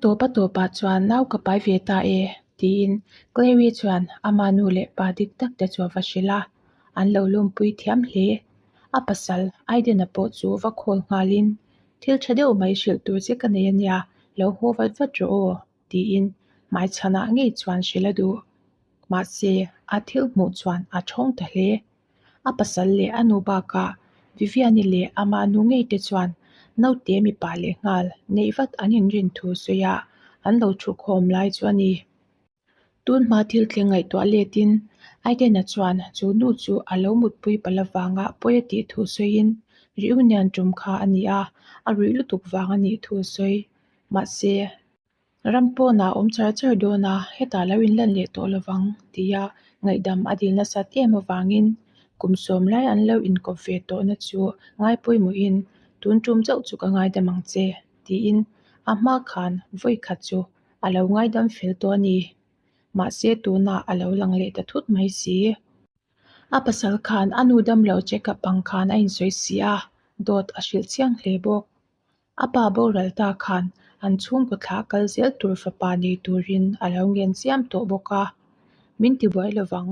tawp a tawpah chuan nau ka pai ve ta e, tiin Clary chuan ama nu leh pa dik tak te chu a va hrilh a, an lo lawmpui thiam hle. A pasal Aiden-a pawh chu va khawl nghalin, Thil tha deuh mai hrilh tur che ka nei ania, lo haw vat vat rawh aw, tiin hmaichhanah ngei chuan hrilh a duh. Mahse, a thil hmuh chuan a thawng ta hle. A pasal leh a nu bakah Viviani leh ama nu ngei te chuan naute mipa leh nghal neih vat an inrin thu sawiah an lo thu khawm lai chu a ni. Tun hma thil thleng ngaihtuah letin Aiden-a chuan chu nu chu a lo mutpui palh avanga pawi a tih thu sawiin reunion tum kha a ni a, a ruih lutuk vang a nih thu a sawi. Mahse, Ram pawnah awm char char dawn a, hetah lo inlan leh tawh lovang tia ngaihdam a dil nasat em avangin kum sawm lai an lo inkawp ve tawhna chu ngai pawimawhin tun tum chauh chu ka ngaidam ang che tiin a hma khan vawi khat chu a lo ngaidam fel tawh a ni. Mahse tunah a lo lang leh ta thut mai si. A pasal khan a nu damlo check up ang khan a insawi si a, dawt a hrilh chiang hle bawk. A pa boral ta khan an chhungkaw thlah kal zel tur fapa nei turin a lo ngen chiam tawh bawk a. Min tibuai lovang,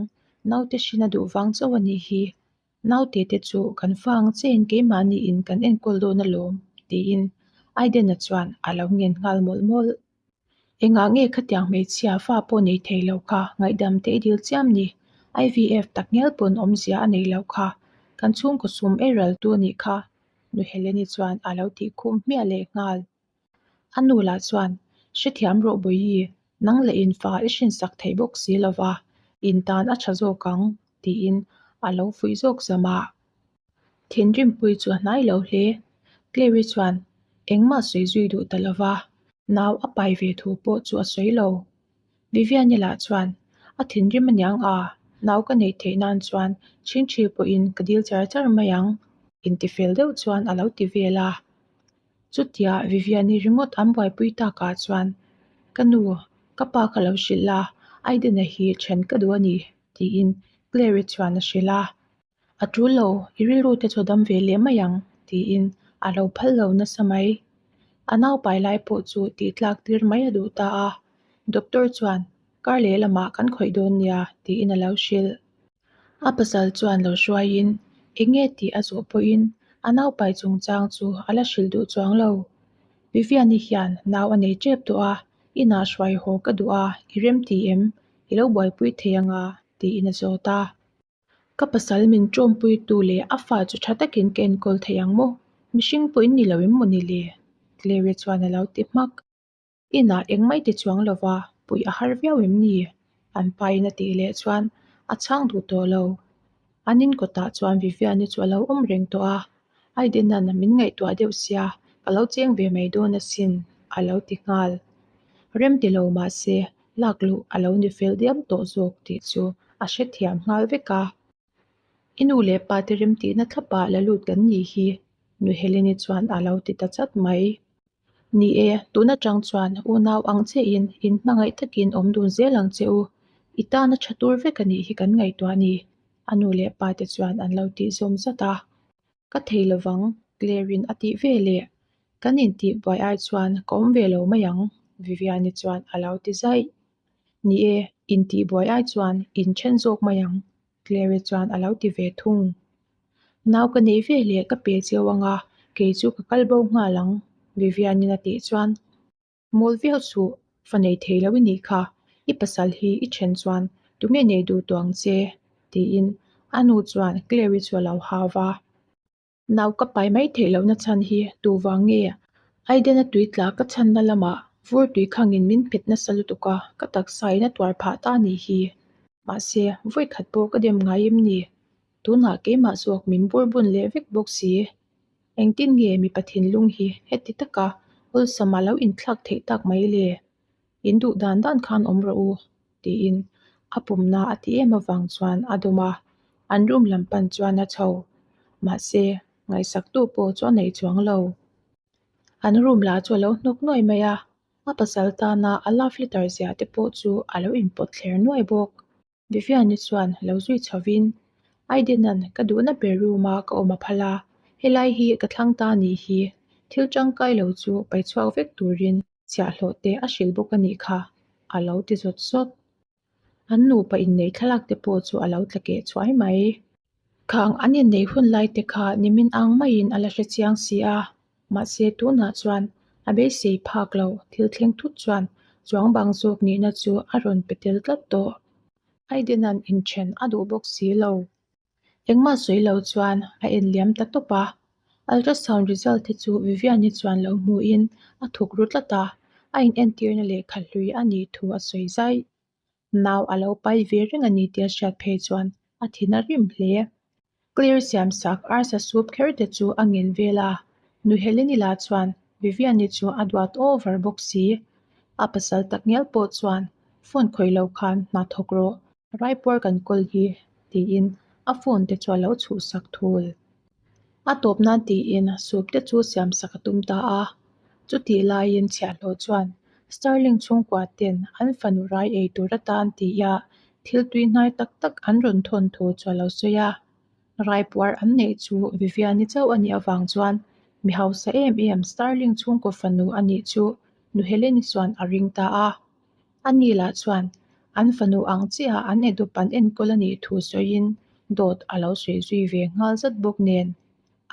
naute hrin a duh vang chauh a nih hi. Naute te chu kan fa ang chein keimahniin kan enkawl dawn alawm, tiin Aiden-a chuan a lo ngen nghal mawlh mawlh. Engah nge khatiang hmeichhia fa pawh nei thei lo kha ngaihdam te i dil chiam ni? IVF tak ngial pawn awmzia a nei lo kha. Kan chhungkaw sum ei ral tu a nih kha, Nu Heleni chuan a lo tih khum hmiah leh nghal. A nu lah chuan, Hrethiam rawh Bawihi, nang leh in fa i hrinsak theih bawk si lo va, in tan a tha zawk ang, tiin a lo fuih zawk zam a. Thinrimpui chu a hnai lo hle. Clary chuan engmah sawi zui duh ta lo va, nau a pai ve thu pawh chu a sawi lo. Viviani lah chuan, A thinrim aniang a, nau ka neih theih nan chuan chhingchhi pawhin ka dil char char mai ang, intifel deuh chuan a lo ti vel a. Chutia Viviani ringawt an buaipui takah chuan, Ka nu, ka pa ka lo hrilh a, Aiden-a hi then ka duh a ni, tiin Clary chuan a hrilh a. A tul lo, i rilru te chu a dam ve leh mai ang, tiin a lo phal lo nasa mai. A naupai lai pawh chu tih tlak tir mai a duh ta a, doctor chuan kar leh lamah kan khawih dawn nia tiin a lo hrilh. A pasal chuan lo hruaiin eng nge tih a zawh pawhin a naupai chungchang chu a la hrilh duh chuang lo. Viviani hian nau a nei tep tawh a, inah hruai haw ka duh a, i remti em? I lo buaipui thei anga tiin a zawt a. Ka pasal min tawmpuitu leh a fa chu tha takin ka enkawl thei ang maw? Mihring pawh in ni lo em maw ni le? Clary chuan a lo ti hmak. Inah engmah i ti chuang lo va, puih a har viau em ni? An pain a tih leh chuan a chhang duh tawh lo. An in kawtah chuan Viviani chu a lo awm reng tawh a, Aidenan min ngaihtuah deuh sia, ka lo cheng ve mai dawn asin, a lo ti nghal. Rem ti lo mahse, lak luh a lo ni fel diam tawh zawk tih chu a hrethiam nghal vek a. I nu leh pa te remtihna thlapah la lut kan nih hi, Nu Heleni chuan a lo ti ta chat mai. Ni e, tun atang chuan unau ang chiahin in hmangaih takin awm dun zel ang che u. I tana tha tur vek a nih hi kan ngaihtuah a ni, a nu leh pa te chuan an lo tih zawm zat a. Ka thei lovang, Claire-in a tih ve leh. Kan intih buai ai chuan ka awm ve lo mai ang, Viviani chuan a lo ti zaih. Ni e, intih buai ai chuan inthen zawk mai ang, Claire chuan a lo ti ve thung. Nau ka neih ve leh ka pe cheu anga kei chu ka kal bo nghal ang, Vivian-in a tih chuan. Mawl viau suh, fa nei thei lo i nih kha, i pasal hi i then chuan tunge nei duh tawh ang che? tiin a nu chuan Claire-i chu a lo hau va. Nau ka pai mai theih lohna chhan hi tu vang nge? Aiden-a tui tla ka chhanna lamah vur tui khangin min phet nasa lutuk a, ka taksa in a tuar phah ta a nih hi. Mahse, vawi khat pawh ka dem ngai em ni? Tunah keimah zawk min bur bun leh vek bawk si. Engtin nge mipa thinlung hi heti taka awlsam a lo inthlak theih tak mai le? In duh dan dan khan awm rawh u, tiin a pumna a ti em avang chuan a dawm a, an room lam pan chuan a chho. Mahse, ngaihsaktu pawh chu a nei chuang lo. An room lah chu a lo hnawk nuai mai a, a pasal tana a love letter ziah te pawh chu a lo inpawt thler nuai bawk. Viviani chuan lo zui chhovin, Aidenan ka duhna ber room a ka awm a phal a, helai hi ka thlang ta nih hi, thil tangkai lo chu paihchhuak vek turin. Chhiahhlawh te a hrilh bawk a nih kha, a lo ti zawt zawt. An nupa inneih thlalak te pawh chu a lo tla keh chuai mai. Khang an inneih hun lai te kha nimin ang maiin a la hre chiang si a, mahse tunah chuan a beisei phak lo thil thleng thut chuan chuang bang zawk nihna chu a rawn pe tel tlat tawh. Aidena'n inthen a duh bawk si lo. Engmah sawi lo chuan a en liam ta tawp a, ultrasound result te chu Vivian-i chuan lo hmuhin a thuk ru tlat a, a inentirna lehkha hlui a nih thu a sawi zai. Nau a lo pai ve reng a ni tih a hriat phei chuan a thin a rim hle. Claire siamsak arsa soup kher te chu a ngen vel a, Nu Heleni lah chuan Vivian-i chu a duat over bawk si. A pasal takngial pawh chuan phone khawih lo khan hna thawk rawh. Raipuar kan kawl hi tiin a phone te chu a lo chhuhsak thul. A tawp nan tiin soup te chu siamsak a tum ta a. Chutih laiin chhiahhlawh chuan Starling chhungkua ten an fanu rai ei tur atan tia thil tui hnai tak tak an rawn thawn thu chu a lo sawi a. Raipuar an neih chu Viviani chauh a nih avang chuan mi hausa em em Starling chhungkaw fanu a nih chu Nu Heleni chuan a ring ta a. Ani lah chuan an fanu ang chiah an edup an enkawl a nih thu sawiin dawt a lo sawi zui ve nghal zat bawk nen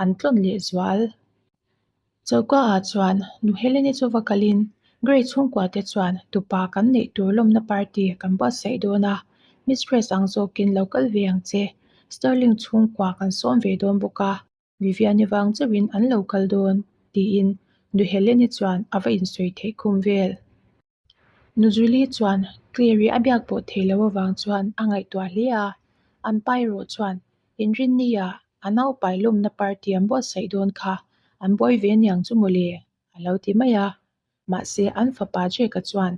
an tlawn leh zual. Choka ah chuan Nu Heleni chu va kalin Grey chhungkua te chuan tupa kan neih tur lawmna party kan buatsaih dawn a, Mistress ang zawkin lo kal ve ang che, Sterling chhungkua kan sawm ve dawn bawk a. Viviani vang chauhin an lo kal dawn, tiin Nu Heleni chuan a va insawi theih khum vel. Nu Julie chuan Clary a biak pawh thei lo avang chuan a ngaihtuah hle a, an pa erawh chuan Inrinnia a naupai lawmna party an buatsaih dawn kha an buai ve aniang chu mawle, a lo ti mai a. Mahse, an fapa Jake-a chuan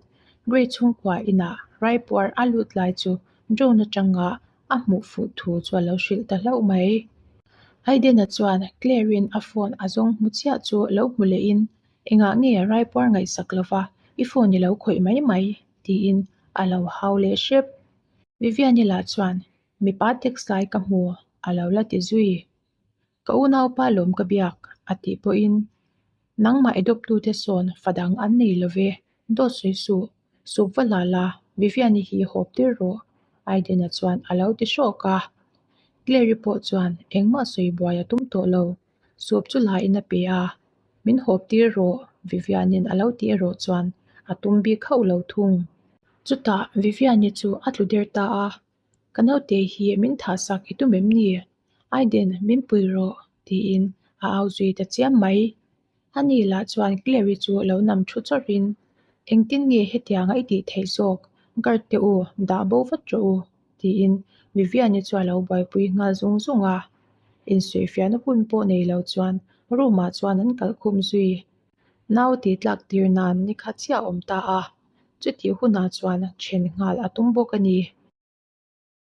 Grey chhungkua inah raipuar a lut lai chu drone atanga a hmuh fuh thu chu a lo hrilh ta hlauh mai. Aiden-a chuan Claire-in a phone a zawng hmu chiah chu lo hmu lehin, Engah nge raipuar ngaihsak lova i phone i lo khawih mai mai? tiin a lo hau leh hrep. Vivian-i lah chuan, Mipa text lai ka hmu, a lo la ti zui. Ka unaupa lawm ka biak, a tih pawhin, Nangmah i dawptute sawn fa dang an nei lo ve, dawt sawi suh, sup va la la, Vivian-i hi hawp tir rawh, Aiden-a chuan a lo ti hrawk a. Claire-i pawh chuan engmah sawi buai a tum tawh lo, sup chu lain a pe a, Min hawp tir rawh, Vivian-in a lo ti erawh chuan a tum bik hauh lo thung. Chutah Vivian-i chu a tlu der ta a, Ka naute hi min thahsak i tum em ni? Aiden, min pui rawh, tiin a au zui ta chiam mai. Ani lah chuan Clary chu lo nam thu chawrhin, Engtin nge hetianga i tih theih zawk? Guard te u, dah bo vat rawh u, tiin Vivian-i chu a lo buaipui nghal zung zung a. Insawifiahna hun pawh nei lo chuan room-ah chuan an kalhkhum zui. Nau tih tlak tir nan ni kha chiah a awm ta a, chutih hunah chuan then nghal a tum bawk a ni.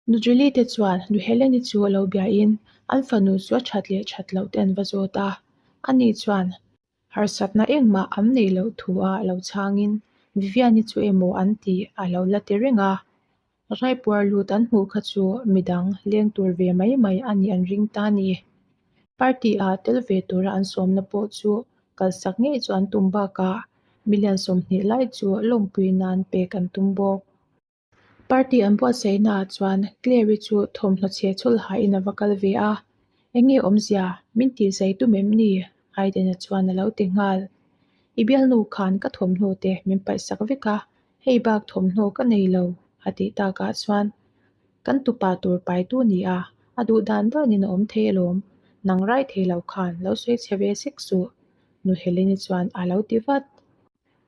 Nu Julie te chuan Nu Heleni chu a lo biain an fanu chu a that leh that loh te an va zawt a, ani chuan harsatna engmah an neih loh thu a lo chhangin Vivian-i chu emaw an tih a lo la ti reng a, Raipuar lut an hmuh kha chu midang leng tur ve mai mai a nih an ring ta a ni. Party ah tel ve tura an sawmna pawh chu kalsak ngei chu an tum bakah million 20 lai chu lawmpui nan pek an tum bawk. Party an buatsaihna ah chuan Claire-i chu thawmhnaw chhe chhul hain a va kal ve a, Eng nge awmzia? Min tih zai tum em ni? Aiden-a chuan a lo ti nghal. I bialnu khan ka thawmhnaw te min paihsak vek a, Hei bak thawmhnaw ka nei lo, a tih takah chuan kan tupa tur paitu ni a, a duh dan danin a awm thei alawm, nang rai thei lo khan lo sawi chhe ve sek suh, Nu Heleni chuan a lo ti vat.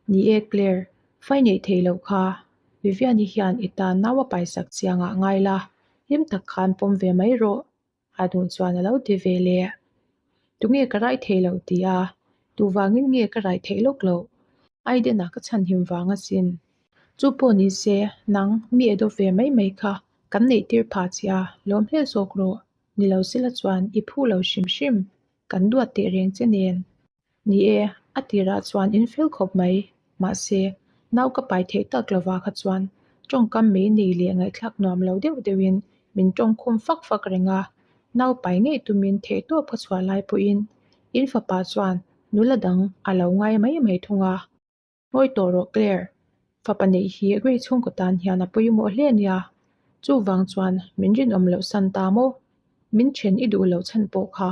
Ni e Claire, fai neih theih loh kha, Viviani hian i tan nau a paisak chiangah ngai la, hlim tak khan pawm ve mai rawh, A duh chuan a lo ti ve leh. Tunge ka rai thei loh ti a, tuvangin nge ka rai theih lawk loh? Aiden-a ka chhanhim vang asin. Chu pawh ni se, nang mi adopt ve mai mai kha kan neih tir pha che a, lawm hle zawk rawh. Ni lo sela chuan i phu lo hrim hrim, kan duat teh reng che nen. Ni e, a tirah chuan in fel khawp mai. Mahse, nau ka pai theih tak lova kha chuan tawngkam mei nei leh ngaihthlak nuam lo deuh deuhin min tawngkhum fak fak reng a, nau pai ngei tumin theihtawp ka chhuah lai pawhin in fapa chuan nula dang a lo ngai mai mai thung a. Ngawi tawh rawh Claire, fapa neih hi Grey chhungkaw tan hian a pawimawh hle a nia. Chuvang chuan min rinawm loh san ta maw? Min then i duh loh chhan pawh kha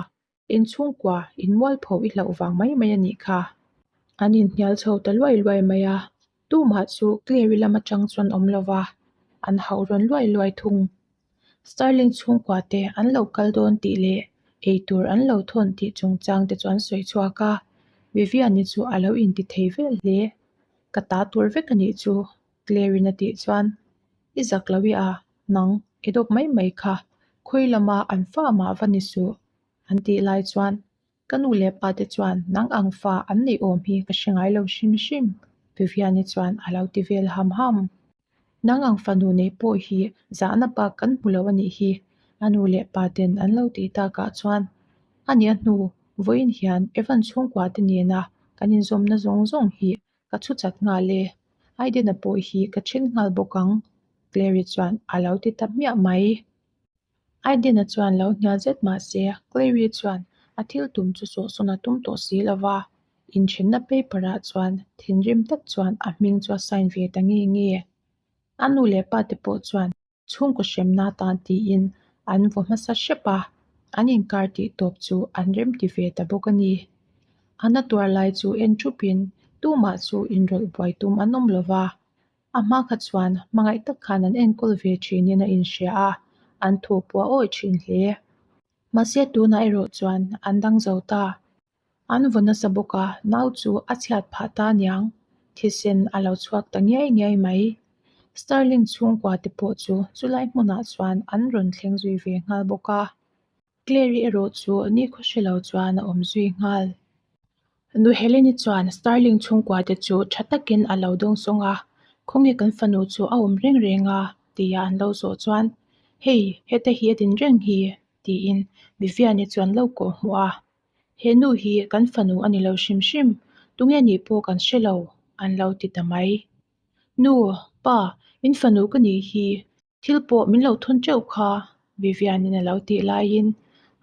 in chhungkua in mualpho i hlauh vang mai mai a nih kha. An inhnial chho ta luai luai mai a, tumah chu Claire-i lam atang chuan awm lo va, an hauh rawn luai luai thung. Starling chhungkua te an lo kal dawn tih leh eitur an lo thawn tih chungchang te chu an sawi chhuak a, Vivian-i chu a lo inti thei vel hle. Ka ta tur vek a nih chu, Claire-in a tih chuan, I zak lo i a, nang i dawp mai mai kha, khawi lama an fa mah va ni suh, an tih lai chuan Ka nu leh pa te chuan nang ang fa an neih awm hi ka hre ngai lo hrim hrim, Vivian-i chuan a lo ti vel ham ham. Nang ang fanu neih pawh hi zahna bak kan hmu lo a nih hi, a nu leh pa ten an lo tih takah chuan a nia hnu vawiin hian Evan chhungkua te nena kan inzawmna zawng zawng hi ka chhu chat nghal e, Aiden-a pawh hi ka then nghal bawk ang, Clary chuan a lo ti ta hmiah mai. Aiden-a chuan lo hnial zet mah se, Clary chuan a thil tum chu sawhsawn a tum tawh si lo va, inthenna paper-ah chuan thinrim tak chuan a hming chu a sign ve ta nge nge. A nu leh pa te pawh chuan chhungkaw hremna atan tiin an vaw hmasa hrep a, an inkar tih tawp chu an remti ve ta bawk a ni. A na tuar lai chu en thupin tumah chu inrawlh buai tum an awm lo va, A hma kha chuan hmangaih tak khan an enkawl ve thinin a inhria a, an thu pawh a awi thin hle. Mahse tunah erawh chuan an dang zo ta. An vaw nasa bawk a, nau chu a chhiat phah ta aniang. Thisen a lo chhuak ta ngiai ngiai mai. Starling chhungkua te pawh chu chulai hmunah chuan an rawn thleng zui ve nghal bawk a. Clary erawh chu nikhaw hre lo chuan a awm zui nghal. Nu Helene-i chuan Starling chhungkua te chu tha takin a lo dawng sawng a, Khawnge kan fanu chu a awm reng reng a? tia an lo zawh chuan, Hei, heta hi a din reng hi, tiin Vivian-i chuan lo kawh hmuh a. He nu hi kan fanu a ni lo hrim hrim, tunge nih pawh kan hre lo, an lo ti ta mai. Nu, pa, in fanu ka nih hi, Thil pawh min lo thun teuh kha, Vivian-in a lo tih laiin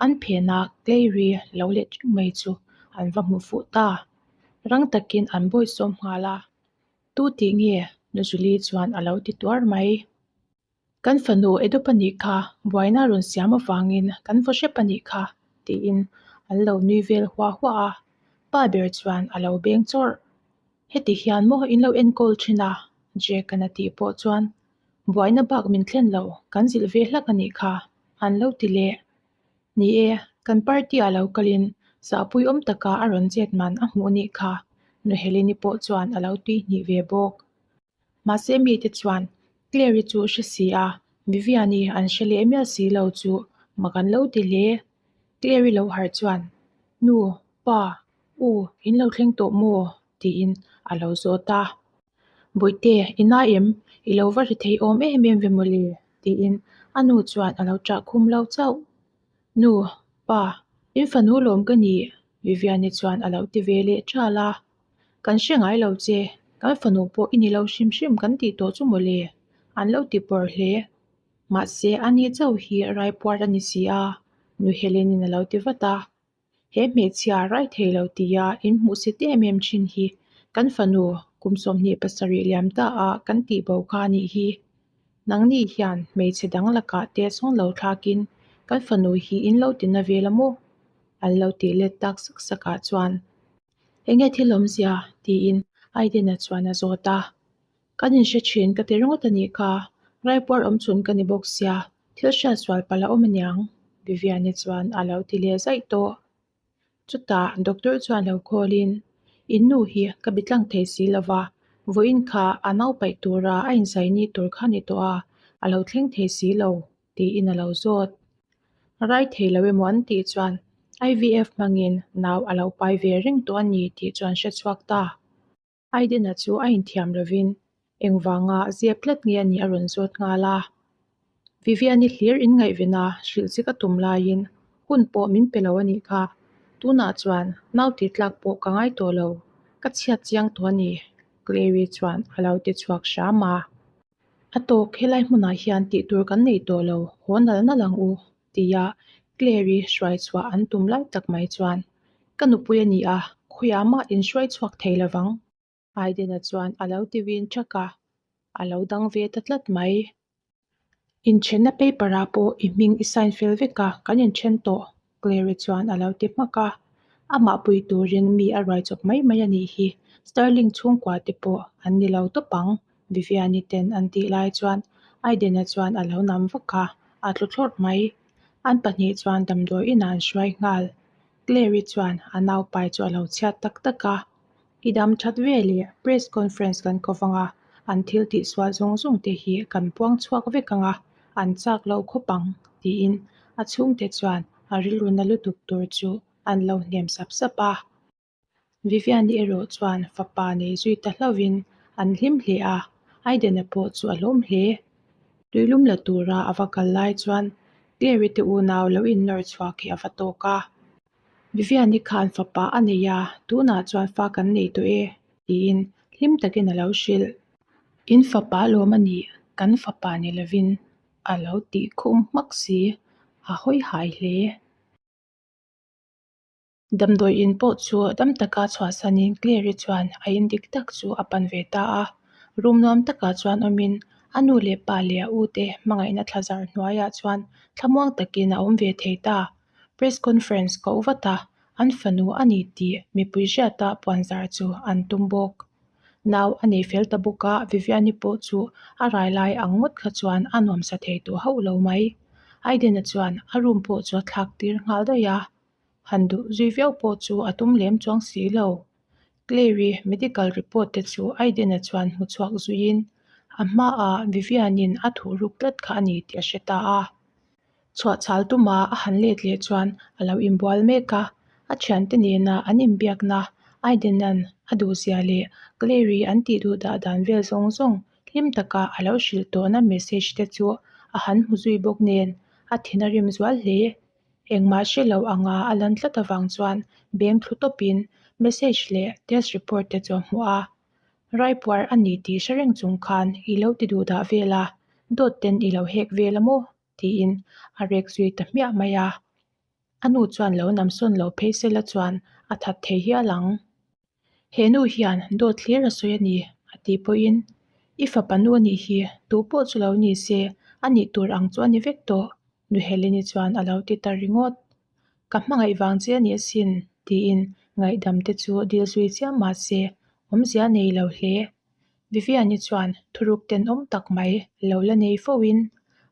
an phenah Clary lo let reng mai chu an va hmu fuh ta. Rang takin an bawisawm nghal a, Tu tih nge? Nu Julie chuan a lo ti tuar mai. Kan fanu Edop a nih kha, buaina a rawn siam avangin kan vaw hrep a nih kha, tiin an lo nui vel huah huah a, pa ber chuan a lo beng chawrh. Heti hian maw in lo enkawl thin a? Jack-a'n a tih pawh chuan Buaina bak min thlen lo, kan zilh ve hlak a nih kha, an lo ti leh. Ni e, kan party ah lo kalin sahpui awm taka a rawn chet man a hmuh nih kha, Nu Helene-i pawh chuan a lo tui hnih ve bawk. Mahse mite chuan Claire-i chu hre si a, Vivian-i an hre leh mial si lo chu mak an lo ti hle. Claire-i lo harh chuan, Nu, pa, u, in lo thleng tawh maw? tiin a lo zawt a. Bawihte, i na em? I lo va ri thei awm em em ve mawle? tiin a nu chuan a lo ṭah khum lo chauh. Nu, pa, in fanu lawm ka ni, Vivian-i chuan a lo ti ve leh ṭal a. Kan hre ngai lo che, kan fanu pawh i ni lo hrim hrim kan tih tawh chu mawle, an lo ti pawr hle. Mahse, ani chauh hi raipuar a ni si a, nu Helen-in a lo ti vat a. He hmeichhia rai thei lo tia in hmuhsit em em thin hi kan fanu kum 27 liam ta a kan tih bo kha a nih hi. Nangni hian hmeichhe dang lakah te sawn lo thlakin kan fanu hi in lo ti na vel a maw? An lo tih let tak sak sak ah chuan enge thil awmzia tiin Aiden-a chuan a zawt a. Kan inhre thin ka ti ringawt a nih kha, raipuar awm chhun ka ni bawk sia, thil hriat sual palh a awm aniang, Vivian-i chuan a lo ti leh zaih tawh. Chutah doctor chuan lo call-in, In nu hi ka bi tlang thei si lo va, vawiin kha a nau paih tura a inzai ni tur kha ni tawh a, a lo thleng thei si lo, tiin a lo zawt. Rai thei lo emaw an tih chuan IVF hmangin nau a lo pai ve reng tawh a ni tih chuan hre chhuak ta. Aiden-a chu a inthiam lovin engvanga zep tlat nge a nih a rawn zawt nghal a. Vivian-i hlir inngaihven a hrilh che ka tum laiin hun pawh min pe lo a nih kha. Tunah chuan nau tih tlak pawh ka ngai tawh lo, ka chhiat chiang tawh a ni, Clary chuan a lo ti chhuak hram a. A tawk, helai hmunah hian tih tur kan nei tawh lo, haw nal nal ang u, tia Clary hruai chhuah an tum lai tak mai chuan, Ka nupui a ni a, khawiah mah in hruai chhuak thei lovang. Aiden-a chuan a lo ti vin ṭhak a, a lo dang ve ta tlat mai. Inthenna paper-ah pawh i hming i sign fel vek a, kan inthen tawh, Clary chuan a lo ti hmak a. Amah pui turin mi a ruai chawp mai mai a nih hi, Sterling chhungkua te pawh an ni lo tawp ang, Viviani ten an tih lai chuan Aiden-a chuan a lo nam vak a, a tlu thlawrh mai. An pahnih chuan damdawi inah an hruai nghal. Clary chuan a naupai chu a lo chhiat tak tak a. I dam that ve leh press conference kan ko vang a, an thil tihsual zawng zawng te hi kan puang chhuak vek ang a, an chak lo khawp ang, tiin a chhungte chuan a rilru na lutuk tur chu an lo hnem sap sap a. Viviani erawh chuan fapa nei zui ta hlauhin an hlim hle a, Aiden-a pawh chu a hlawm hle. Tuilum la tura a va kal lai chuan Clary te unau lo innawr chhuak hi a va tawk a. Viviani khan fapa a nei a, tunah chuan fa kan nei tawh e, tiin hlim takin a lo hrilh. In fapa lawm a nih, kan fapa ni lovin a lo tih khum hmak si, a hawi hai hle. Damdawi in pawh chu dam taka chhuahsanin Clary chuan a in dik tak chu a pan ve ta a. Room nuam takah chuan awmin a nu leh pa leh a u te hmangaihna thla zar hnuaiah chuan thlamuang takin a awm ve thei ta. Press conference koh vat a, an fanu a ni tih mipui hriata puanzar chu an tum bawk. Nau a nei fel ta bawk a, Viviani pawh chu a rai lai ang ngawt kha chuan a nuamsa thei tawh hauh lo mai. Aiden-a chuan a room pawh chu a thlak tir nghal daih a, han duh zui viau pawh chu a tum lem chuang si lo. Clary medical report te chu Aiden-a chuan hmu chhuak zuiin a hmaah Vivian-in a thuh ruk tlat kha a ni tih a hre ta a. Chhuahchhal tuma a han let leh chuan a lo inbual mek a, a thiante nena an inbiakna Aidenan a duhzia leh Clary an tih duh dah dan vel zawng zawng hlim taka a lo hrilh tawhna message te chu a han hmu zui bawk nen a thin a rim zual hle. Engmah hre lo anga a lan tlat avang chuan beng thlu tawpin message leh test report te chu a hmu a. Raipuar a ni tih hre reng chung khan i lo ti duh dah vel a, dawt ten i lo hek vel a maw? tiin a rek zui ta hmiah mai a. A nu chuan lo namsawn lo phei sela chuan a that thei hial ang. He nu hian dawt hlir a sawi a ni a tih pawhin i fapa nu a nih hi tu pawh chu lo ni se a nih tur ang chu a ni vek tawh Nu Helene-i chuan a lo ti ta ringawt. Ka hmangaih vang che a ni asin tiin ngaihdam te chu dil zui chiam mah se awmzia a nei lo hle. Vivian-i chuan thuruk tenawm tak mai lo la nei fo in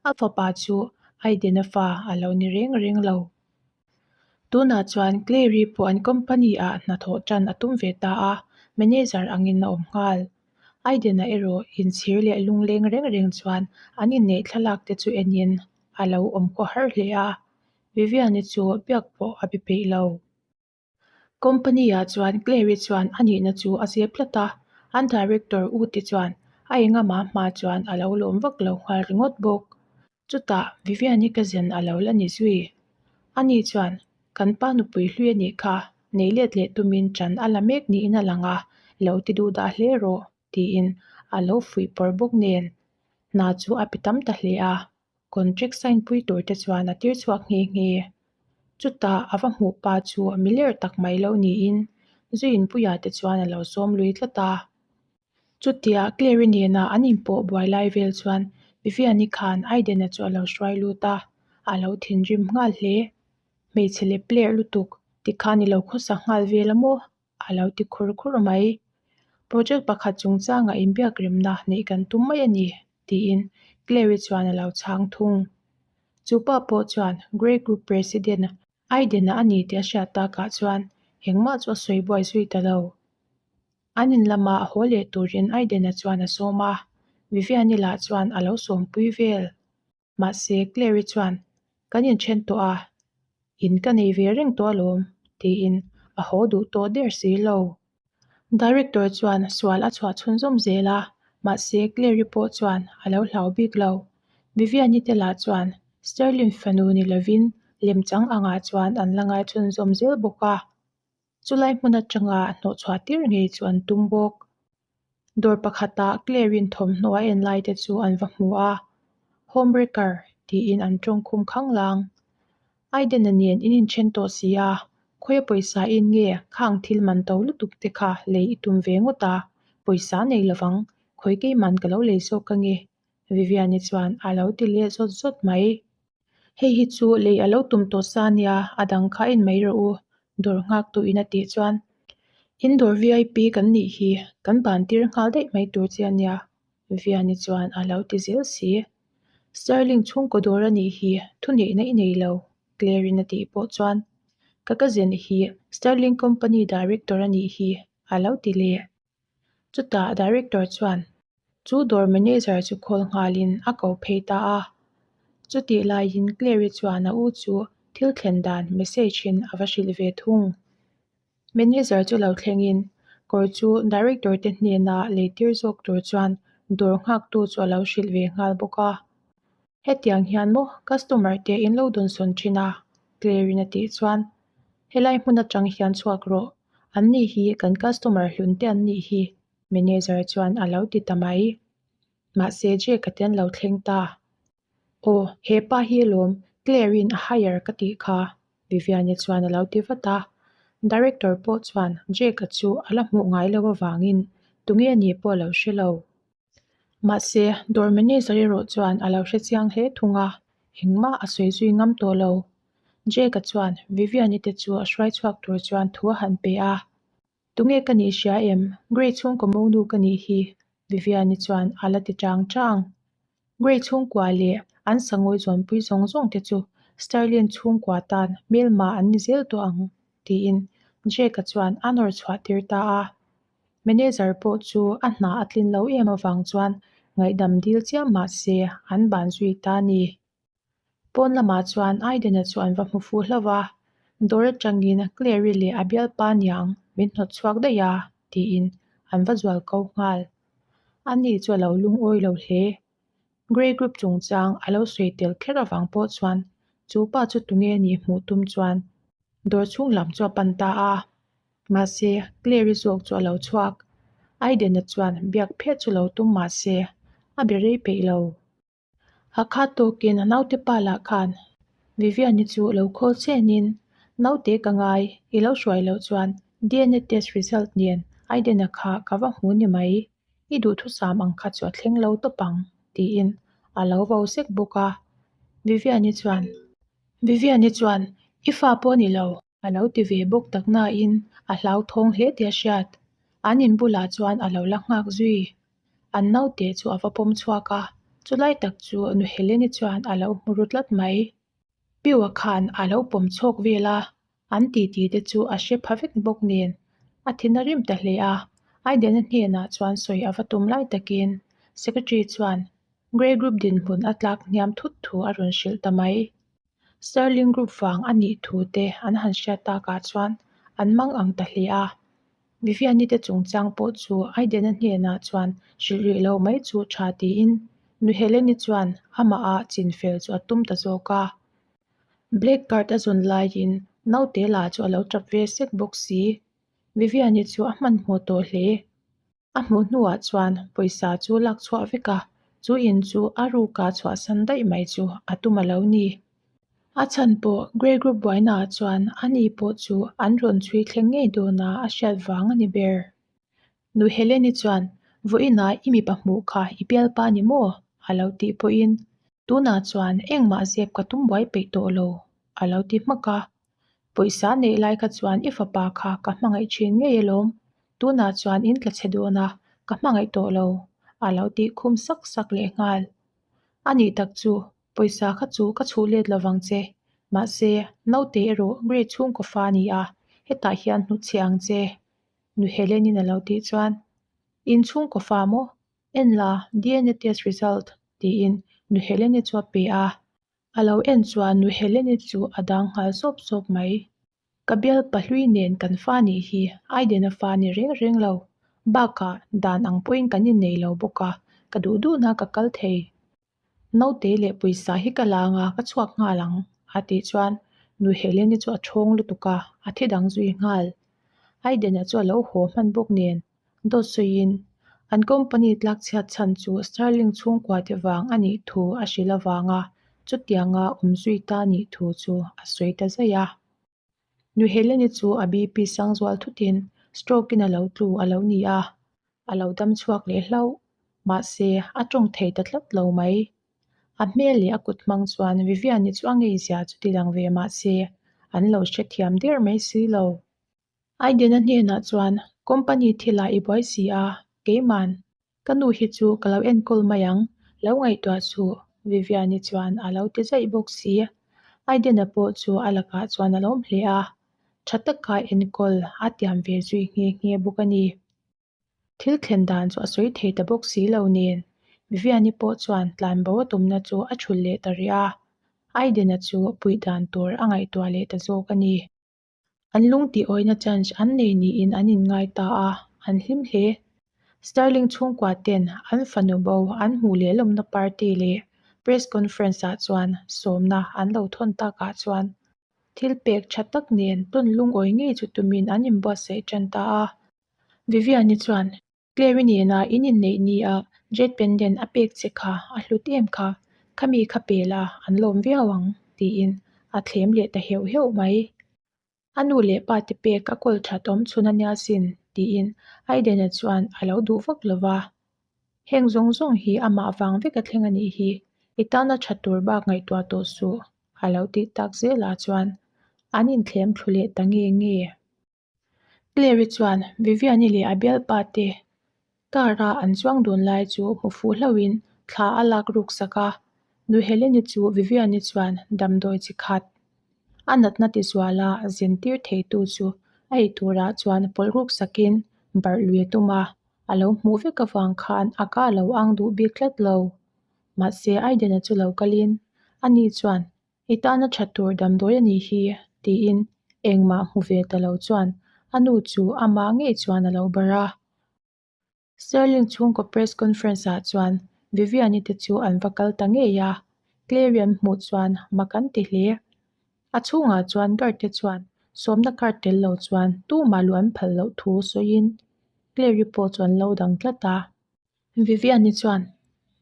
a fapa chu Aiden-a fa a lo ni reng reng lo. Tunah chuan Clary pawh an company ah hnathawh tan a tum ve ta a, manager angin a awm nghal. Aiden-a erawh inchhir leh lungleng reng reng chuan an inneih thlalak te chu enin a lo awm khaw har hle a, Vivian-i chu biak pawh a be peih lo. Company-ah chuan Clary chuan a nihna chu a zep tlat a, an director u te chuan a engama hma chuan a lo lawm vak lo nghal ringawt bawk. Chutah Vivian-i cousin a lo la ni zui. Ani chuan, Kan pa nupui hlui a nih kha, nei let leh tumin ṭan a la mek niin a lang a, lo ti duh dah hle rawh, tiin a lo fuih pawr bawk nen. Hna chu a pe tam ta hle a, contract sign pui tur te chuan a tir chhuak nghe nghe. Chutah a va hmuh pa chu mi ler tak mai lo niin Zuinpuia te chuan a lo sawm lui tlat a. Chutia Clary nena an inpawh buai lai vel chuan Viviani khan Aiden-a chu a lo hruai lut a, a lo thinrim nghal hle. Hmeichhe lep ler lutuk tikhan i lo khawsa nghal vel a maw? a lo ti khur khur mai. Project pakhat chungchangah inbiak remna neih kan tum mai a ni, tiin Clary chuan a lo chhang thung. Chu pa pawh chuan Grey Group President Aiden-a a ni tih a hriat takah chuan engmah chu a sawi buai zui ta lo. An in lama a haw leh turin Aiden-a chuan a sawm a, Vivian-i lah chuan a lo sawmpui vel. Mahse, Clary chuan, Kan inthen tawh a, in ka nei ve reng tawh alawm, tiin a haw duh tawh der si lo. Director chuan sual a chhuah chhunzawm zel a, mahse Clary pawh chuan a lo hlau bik lo. Vivian-i te lah chuan Sterling fanu ni lovin lemchang angah chuan an la ngai chhunzawm zel bawk a. Chulai hmun atanga hnawhchhuah tir ngei chu an tum bawk. Dawr pakhata Claire-in thawmhnaw a en lai te chu an va hmu a, Homewrecker tiin an tawngkhum khanglang. Aiden-a nen in inthen tawh si a, khawia pawisa in nge khang thil man to lutuk te kha lei i tum ve ngawt a? Pawisa nei lovang, khawi keiman ka lo lei zawk ka nge, Viviani chuan a lo ti leh zawt zawt mai. Hei hi chu lei a lo tum tawh sa nia, a dang kha en mai rawh u, dawr nghak tuin a tih chuan, In dawr VIP kan nih hi, kan ban tir nghal daih mai tur che a nia, Viviani chuan a lo ti zel si. Sterling chhungkaw dawr a nih hi, thuneihna i nei lo, Claire-in a tih pawh chuan, Ka cousin hi Sterling company director a nih hi, a lo ti leh. Chutah director chuan chu dawr manager chu call nghalin a ko phei ta a. Chutih laiin Claire-i chuan a u chu thil thlen dan message in a va hrilh ve thung. Manager chu lo thlengin kawr chu director te hnena lei tir zawk tur chuan dawr nghaktu chu a lo hrilh ve nghal bawk a. Hetiang hian maw customer te in lo dawnsawn thin a? Claire-in a tih chuan helai hmun atang hian chhuak rawh. An ni hi kan customer hlun te an nih hi, manager chuan a lo ti ta mai. Mahse Jake-a te an lo thleng ta. Aw, he pa hi alawm, Claire-in a hire ka tih kha, Vivian-i chuan a lo ti vat a. Director pawh chuan Jake-a chu a la hmuh ngai lo avangin tunge nih pawh a lo hre lo. Mahse, dawr manager erawh chuan a lo hre chiang hle thung a, engmah a sawi zui ngam tawh lo. Jake-a chuan Vivian-i te chu a hruai chhuak tur chuan thu a han pe a. Tunge ka nih hria em? Grey chhungkaw monu ka nih hi, Vivian-i chuan a la ti chang chang. Grey chhungkua leh an sangawi zawnpui zawng zawng te chu Sterlin chhungkua tan hmelma an ni zel tawh ang, tiin Jake-a chuan a nawr chhuah tir ta a. Manager pawh chu a hna a tlin lo em avang chuan ngaihdam dil chiam mah se an ban zui ta a ni. Pawn lamah chuan Aiden-a chu an va hmu fuh hlauh a, dawr atangin Clary leh a bialpa niang min hnawt chhuak daih a tiin an va zual ko nghal. Ani chu a lo lungawi lo hle. Grey Group chungchang a lo sawi tel kher avang pawh chuan chu pa chu tunge nih hmuh tum chuan dawr chhung lam chu a pan ta a. Mahse, Clary zawk chu a lo chhuak. Aiden-a chuan biak phet chu lo tum mahse a be rei peih lo. A khat tawkin a naute pa lah khan Vivian-i chu lo call chenin, Naute ka ngai, i lo hruai loh chuan DNA test result nen Aiden-a kha ka va hmu ni mai, i duhthusam ang kha chu a thleng lo tawp ang, tiin a lo vo sek bawk a. Vivian-i chuan, Vivian-i chuan, I fa pawh a ni lo. A lo ti ve bawk tak nain a hlauthawng hle tih a hriat. An in bulah chuan a lo la nghak zui. An naute chu a va pawm chhuak a, chulai tak chu nu Heleni chuan a lo hmu ru tlat mai. Piwa khan a lo pawm chhawk vel a, an titi te chu a hre pha vek bawk nen a thin a rim ta hle a. Aidena hnenah chuan sawi a va tum lai takin Secretary chuan Grey Group dinhmun a tlak hniam thut thu a rawn hrilh ta mai. Sterling Group vang a nih thu te an han hriat takah chuan an mang ang ta hle a. Viviani te chungchang pawh chu Aidena hnenah chuan hrilh rih lo mai chu tha tiin Nu Heleni chuan amah chin fel chu a tum ta zawk a. Black card a zawn laiin naute la chu a lo tap ve sek bawk si. Viviani chu a hmanhmawh tawh hle. A hmuh hnuah chuan pawisa chu lak chhuah vek a, chu in chu a ruka chhuahsan daih mai chu a tum a lo ni. A chhan pawh Grey Group buainaah chuan ani pawh chu an rawn chhui thleng ngei dawna a hriat vang a ni ber. Nu Heleni chuan, Vawiinah i mipa hmuh kha i bialpa ni maw? a lo tih pawhin, Tunah chuan engmah zep ka tum buai peih tawh lo, a lo ti hmak a. Pawisa neih lai kha chuan i fapa kha ka hmangaih thin ngei alawm, tunah chuan in tla chhe dawn a, ka hmangaih tawh lo, a lo tih khum sak sak leh nghal. A nih tak chu, pawisa kha chu ka chhuh let lovang che, mahse, naute erawh grade chhungkaw fa a ni a, hetah hian hnutchhiah ang che, Nu Helen-in a lo tih chuan, In chhungkaw fa maw? En la, DNA test result, tiin Nu Helen-i chu a pe a. A lo en chuan Nu Heleni chu a dang nghal sawp sawp mai. Ka bial pahlui nen kan fa nih hi Aiden-a fa ni reng reng lo. Bakah dan ang pawhin kan innei lo bawk a, ka duh duhna ka kal thei. Naute leh pawisa hi ka la anga ka chhuak nghal ang, a tih chuan Nu Heleni chu a thawng lutuk a, a thi dang zui nghal. Aiden-a chu a lo haw hman bawk nen Dawt sawiin, an company tlak chhiat chhan chu Sterling chhungkua te vang a nih thu a hrilh avanga chutianga awm zui ta nih thu chu a sawi ta zaih a. Nu Heleni chu a BP sang zual thutin stroke in a lo tlu a lo ni a. A lo dam chhuak leh hlauh. Mahse, a tawng thei ta tlat lo mai. A hmel leh a kut hmang chuan Vivian-i chu a ngeizia chu ti lang ve mahse, an lo hrethiam der mai si lo. Aiden-a hnenah chuan, Company thilah i buai si a, keiman ka nu hi chu ka lo enkawl mai ang, lo ngaihtuah suh, Vivian-i chuan a lo ti zaih bawk si. Aiden-a pawh chu a lakah chuan a lawm hle a, tha taka enkawl a tiam ve zui nghe nghe bawk a ni. Thil thlen dan chu a sawi thei ta bawk si lo nen, Vivian-i pawh chuan tlanbo a tumna chu a thulh leh ta rih a, Aiden-a chu puih dan tur a ngaihtuah leh ta zawk a ni. An lung tih awihna chance an nei niin an inngai ta a, an hlim hle. Sterling chhungkua ten an fanu bo an hmuh leh lawmna party leh press conference ah chuan sawmna an lo thawn takah chuan thil pek tha tak nen tawn lungawi ngei chu tumin an inbuatsaih tan ta a. Vivian-i chuan Claire-i nena in inneih ni a Jade pendant a pek che kha a hlut em kha, khami kha pe la an lawm viau ang tiin a thlem leh ta heuh heuh mai. A nu leh pa te pek a kawl that awm chhun a nia sin tiin Aiden-a chuan a lo duh vak lo va. Heng zawng zawng hi amah vang vek a thleng a nih hi, i tana tha tur bak ngaihtuah tawh suh a lo tih tak zelah chuan an inthlem thlu leh ta nge nge. Claire-i chuan Vivian-i leh a bialpa te car-a an chuang dun lai chu hmu fuh hlauhin thla a lak ruk sak a. Nu Helen-i chu Vivian-i chuan damdawi chi khat a natna ti zuala zintir theitu chu a ei turah chuan pawlh ruk sakin barh lui a tum a, a lo hmuh vek avang khan a ka lo ang duh bik tlat lo. Mahse Aiden-a chu lo kalin ani chuan I tana tha tur damdawi a nih hi, tiin engmah hmu ve ta lo chuan a nu chu amah ngei chuan a lo barh a. Sterling chhungkaw press conference ah chuan Vivian-i te chu an va kal ta ngei a, Clary an hmuh chuan mak an ti hle. A chhungah chuan guard te chuan sawmna card tel lo chuan tumah luh an phal loh thu sawiin Clary pawh chu an lo dang tlat a. Vivian-i chuan,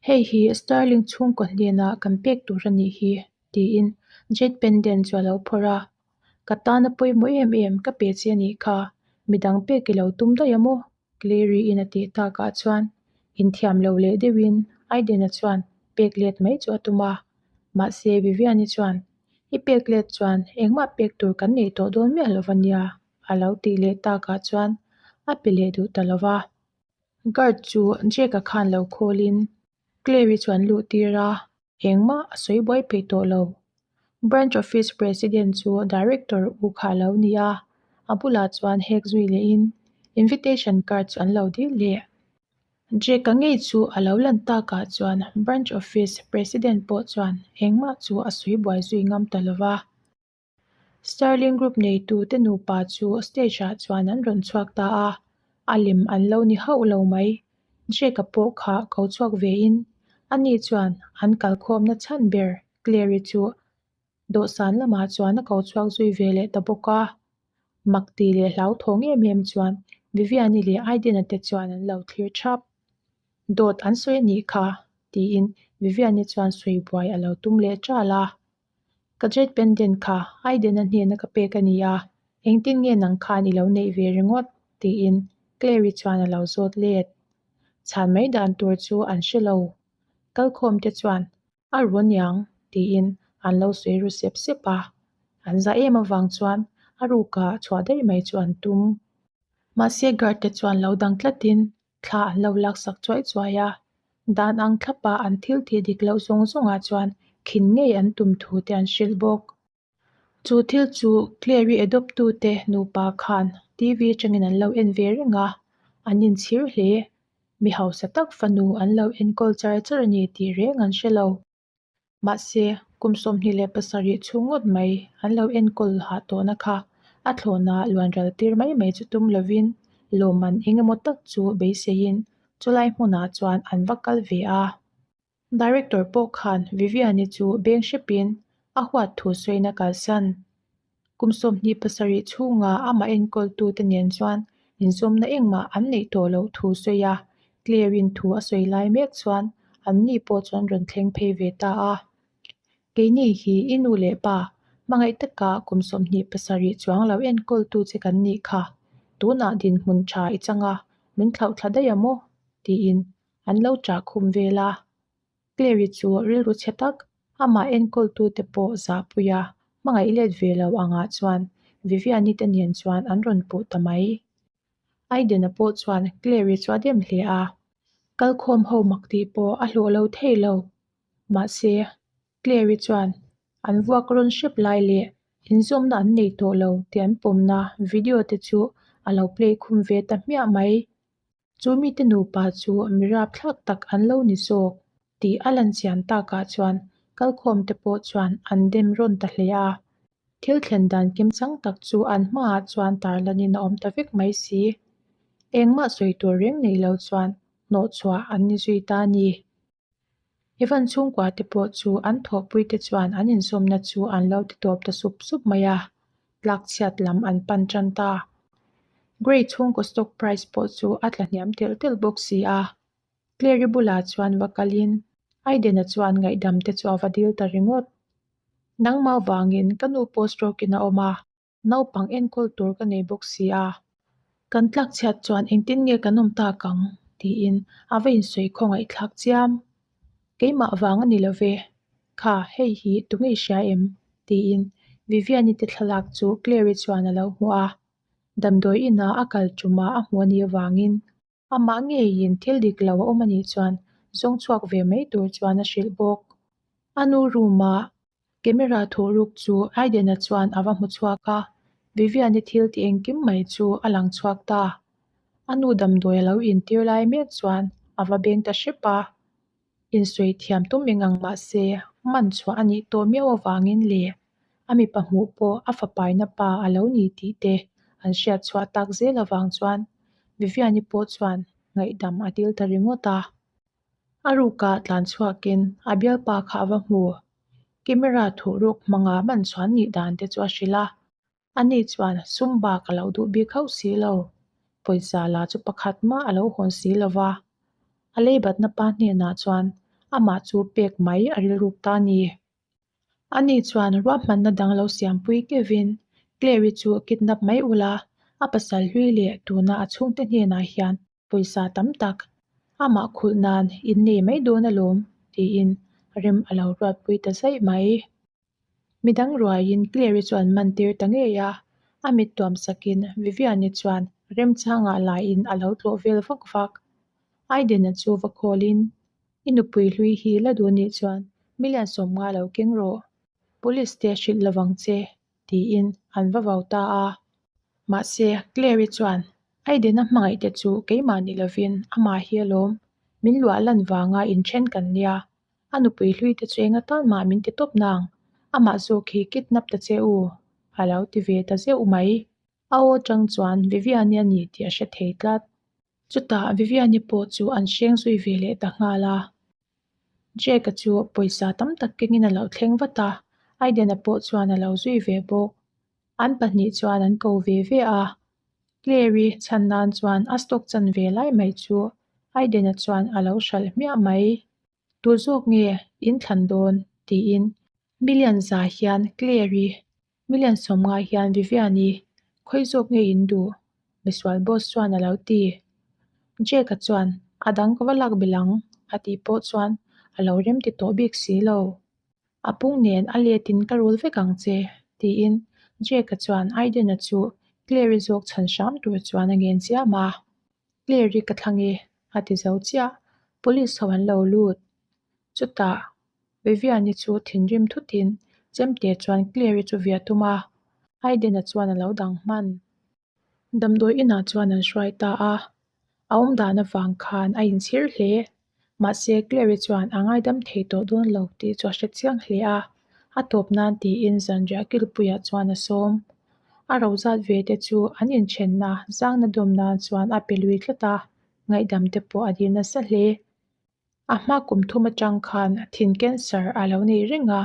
Hei hi Sterling chhungkaw hnena kan pek tur a nih hi, tiin Jade pendant chu a lo phawrh a. Ka tana pawimawh em em ka pe che a nih kha, midang pek i lo tum daih a maw? Clary-in a tih takah chuan inthiam lo leh deuhin Aiden-a chuan pek let mai chu a tum a. Mahse Vivian-i chuan, I pek let chuan engmah pek tur kan neih tawh dawn miah lo va nia, a lo tih leh takah chuan a pe leh duh ta lo va. Guard chu Jake-a khan lo khawlin Claire-i chu an luh tir a, engmah a sawi buai peih tawh lo. Branch Office President chu Director u kha a lo ni a, a bulah chuan hek zui lehin invitation card chu an lo dil leh. Jake-a ngei chu a lo lan takah chuan Branch Office President pawh chuan engmah chu a sawi buai zui ngam ta lo va. Sterling Group neitu te nupa chu stage ah chuan an rawn chhuak ta a, a lem an lo ni hauh lo mai. Jake-a pawh kha ko chhuak ve in ani chuan an kalkhawmna chhan ber Claire-i chu dawhsan lamah chuan a ko chhuak zui ve leh ta bawk a. Mak ti leh hlauthawng em em chuan Vivian-i leh Aiden-a te chuan an lo thlir thap. Dawt an sawi a nih kha tiin Vivian-i chuan sawi buai a lo tum leh ṭal a. Ka jade pendant kha Aiden-a hnena ka pek a ni a, engtin nge nang khan i lo neih ve ringawt? tiin Claire-i chuan a lo zawt let. Chhan mai dan tur chu an hre lo. Kalkhawm te chuan a ru aniang tiin an lo sawi ru sep sep a. An za em avang chuan a ruka chhuah daih mai chu an tum. Mahse guard te chuan lo dang tlatin thla an lo laksak chuai chuai a, dan ang thlapa an thil tih dik loh zawng zawngah chuan khin ngei an tum thu te an hrilh bawk. Chu thil chu Clary adopt tute nupa khan TV atangin an lo en ve reng a, an inchhir hle. Mi hausa tak fanu an lo enkawl char char a ni tih reng an hre lo. Mahse, kum 27 chhung ngawt mai an lo enkawl hah tawhna kha a thlawhna luanral tir mai mai chu tum lovin lawmman eng emaw tak chu beiseiin chulai hmunah chuan an va kal ve a. Director pawh khan Vivian-i chu beng hrepin a huat thu sawiin a kalsan. Kum 27 chhunga amah enkawltute nen chuan inzawmna engmah an neih tawh loh thu sawi a, Claire-in thu a sawi lai mek chuan anni pawh chuan rawn thleng phei ve ta a. Keini hi i nu leh pa, hmangaih taka kum 27 chuang lo enkawltu che kan nih kha. Tunah dinhmun tha i chang a. Min thlauh thla daih a maw? tiin an lo ṭah khum vel a. Clary chu rilru chhe tak, amah enkawltute pawh zahpui a, hmangaih let ve lo angah chuan Viviani te nen chuan an rawn puh ta mai. Aiden-a pawh chuan Clary chu a dem hle a, kalkhawm ho mak tih pawh a hlawh lo thei lo. Mahse, Clary chuan an vuak rawn hrep lai leh inzawmna an nei tawh lo tih an pawmna video te chu a lo play khum ve ta hmiah mai. Chu mite nupa chu mi rapthlak tak an lo ni zawk tih a lan chian takah chuan kalkhawm te pawh chuan an dem rawn ta hle a. Thil thlen dan kimchang tak chu an hmaah chuan tarlanin a awm ta vek mai si. Engmah sawi tur reng nei lo chuan hnawhchhuah an ni zui ta a ni. Evan chhungkua te pawh chu an thawhpui te chuan an inzawmna chu an lo ti tawp ta sup sup mai a, tlakchhiat lam an pan tan ta. Grey chhungkaw stock price pawh chu a tla hniam telh telh bawk si a. Clary bulah chuan va kalin Aiden-a chuan ngaihdam te chu a va dil ta ringawt. Nangmah vangin ka nu pawh stroke in a awm a, Naupang enkawl tur ka nei bawk si a, kan tlakchhiat chuan engtin nge kan awm tak ang? tiin a va insawi khawngaih thlak chiam. Keimah vang a ni lo ve, kha hei hi tunge i hria em? tiin Viviani te thlalak chu Clary chuan a lo hmu a, damdawi inah a kal ṭuma a hmuh a nih avangin Amah ngeiin thil dik lo a awm a nih chuan zawng chhuak ve mai tur chuan a hrilh bawk. A nu room-a camera thuhruk chu Aiden-a chuan a va hmu chhuak a, Vivian-i thil ti engkim mai chu a lang chhuak ta. A nu damdawi a lo intir lai mek chuan a va beng ta hrep a. Insawi thiam tum eng ang mah se, man chhuah a nih tawh miau avangin leh a mipa hmuh pawh a fapaina pa a lo ni tih te an hriat chhuah tak zel avang chuan Viviani pawh chuan ngaihdam a dil ta ringawt a. A rukah tlan chhuakin a bialpa kha a va hmu. Camera thuhruk hmanga man chhuan nih dan te chu a hrilh a. Ani chuan sum bak a lo duh bik hauh si lo, pawisa la chu pakhat mah a lo hawn si lo va. A leibatna pa hnenah chuan amah chu pek mai a rilruk ta a ni. Ani chuan ruahmanna dang lo siampui kevin Clary chu kidnap mai ula, a pasal hlui leh tuna a chhungte hnenah hian pawisa tam tak amah khulh nan in nei mai dawn alawm tiin rem a lo ruatpui ta zaih mai. Midang ruaiin Clary chuan man tir ta ngei a, a mit tuam sakin Viviani chuan remchangah laiin a lo tlawh vel vak vak. Aiden-a chu va khawlin, I nupui hlui hi la duh nih chuan million 50 lo keng rawh, police te hrilh lovang che tiin an va vau ta a. Mahse, Clary chuan Aiden-a hmangaih te chu keimah ni lovin amah hi alawm, min luah lan vanga inthen kan nia, A nupui hlui te chu eng atan mah min ti tawp nang, amah zawk hi kidnap ta che u, a lo ti ve ta zeuh mai. A aw chang chuan Viviani a ni tih a hre thei tlat. Chutah Viviani pawh chu an hreng zui ve leh ta nghal a. Jake-a chu pawisa tam tak kengin a lo thleng vat a, Aiden-a pawh chuan a lo zui ve bawk. An pahnih chuan an ko ve ve a, Clary chhan nan chuan a stock chan ve lai mai chu Aiden-a chuan a lo hralh hmiah mai. Tu zawk nge in thlan dawn? tiin million za hian Clary, million 50 hian Vivian-i khawi zawk nge in duh? Misual boss chuan a lo ti. Jake-a chuan a dang ka va lak belh ang a tih pawh chuan a lo rem ti tawh bik si lo. A pung nen a let in ka rul vek ang che, tiin Jake-a chuan Aiden-a chu Claire-i zawk chhan hram tur chuan a ngen chiam a. Claire-i ka thlang e, a ti zo chiah. Police ho an lo lut. Chutah Vivian-i chu thinrim thutin chemte chuan Claire-i chu via tum a, Aiden-a chuan a lo dang hman. Damdawi inah chuan an hruai ta a, a awm dan avang khan a inchhir hle. Mahse, Clary chuan a ngaidam thei tawh dawn lo tih chu a hre chiang hle a, a tawp nan tiin zanriah kilpuiah chuan a sawm. A ro zat ve te chu an inthenna zangna dawm nan chuan a pe lui tlat a, ngaihdam te pawh a dil nasa hle. A hma kum thum atang khan thin cancer a lo nei reng a,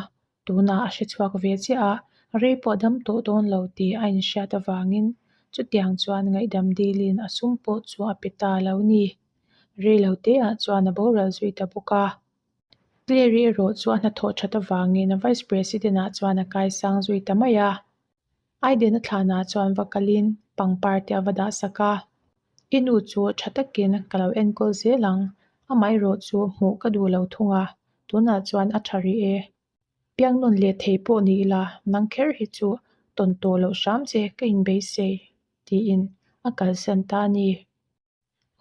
tunah a hre chhuak ve chiah a, rei pawh dam tawh dawn lo tih a inhriat avangin chutiang chuan ngaihdam dilin a sum pawh chu a pe ta lo ni. Rei lo teah chuan a boral zui ta bawk a. Clary erawh chu a hnathawh that avangin Vice President-ah chuan a kaisang zui ta mai a. Aiden-a thlanah chuan va kalin pangpar te a va dah sak a. I nu chu tha takin ka lo enkawl zel ang, amaherawh chu hmuh ka duh lo thung a, tunah chuan a tha rih e. Piang nawn leh thei pawh ni ila, nang kher hi chu tawn tawh loh hram che ka inbeisei, tiin a kalsan ta a ni.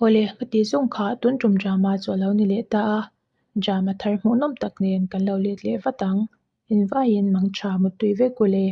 Awle, ka tih zawng kha tun tum drama chu a lo ni leh ta a, drama thar hmuhnawm tak nen kan lo let leh vat ang. Invaiin mangtha muttui vek u le.